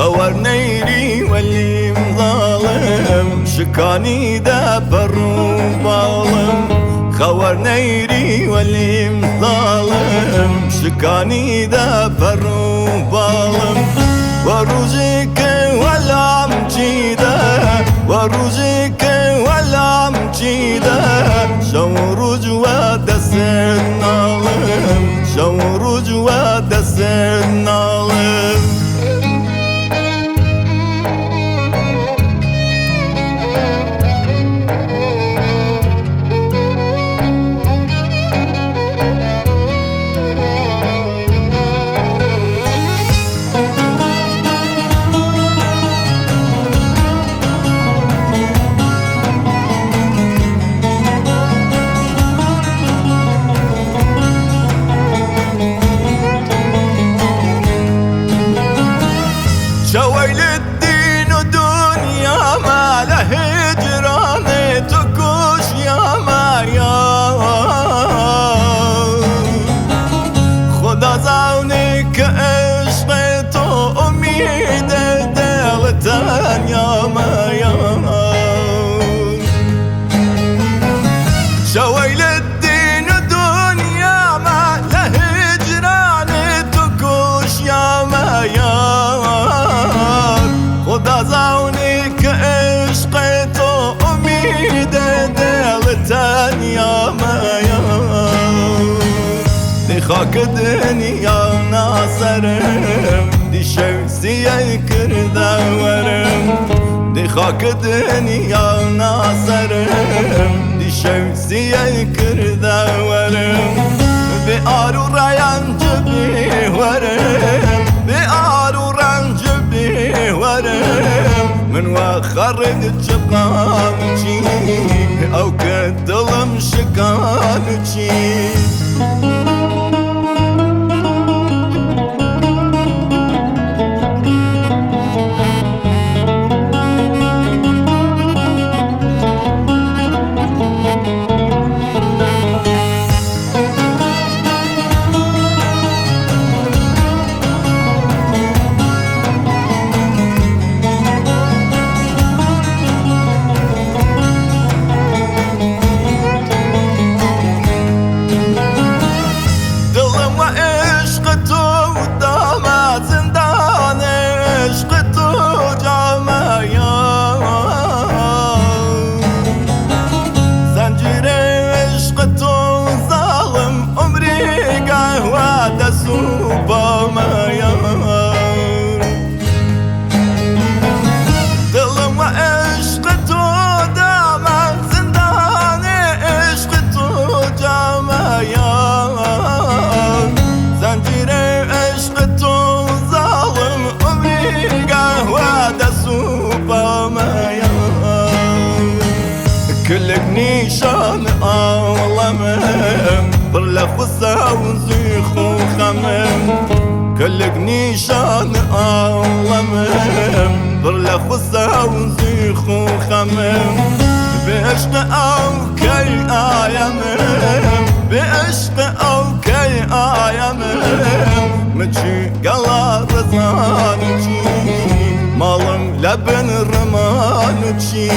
خەوەر نەیری وەلیم زاڵم شکانی دە پەڕ و باڵم خەوەر نەیری وەلیم زاڵم شکانی دە پەڕ و باڵم وە ڕوژێک وەلام چیدە وە ڕوژێک وەلام چیدە شەو ڕوژ وە دەسێت ناڵم شەو ڕوژ وە دەسێت ناڵم. شويل الدين ودنيا ما له هجران تكوش يا ما يا خدا زونك عشق تو امید دل تنیا ما يا شويل الدين ودنيا ما له هجران تكوش يا ما يا خدا زونك عشق تو امید دل تنیا ما يا دی خاک دنیا ناسرم دی شمسیه کرده ورم دی خاک دنیا ناسرم دی شمسیه کرده ورم به آرو رنج بی ورم به آرو رنج بی ورم من وخرد چقامچی او کدلم شکانچی. دڵم وە عشق تۆ دامە زندان عشق تۆ جامەیە زەنجیرە عشق تۆ زاڵم عمری گەهوە دەس و بامەیە دڵم وە عشق تۆ دامە زندان عشق تۆ جامەیە زنجیر عشق تو ظالم عمری قهوة دسو بامايا كلك نيشان أولمم برلا خصة وزيخ وخمم كلك نيشان أولمم برلا خصة وزيخ وخمم بعشق أو كي آيمم بعشق أو كي آيمم مچی گەڵا ڕزان چی ماڵم لە بن ڕمان چی.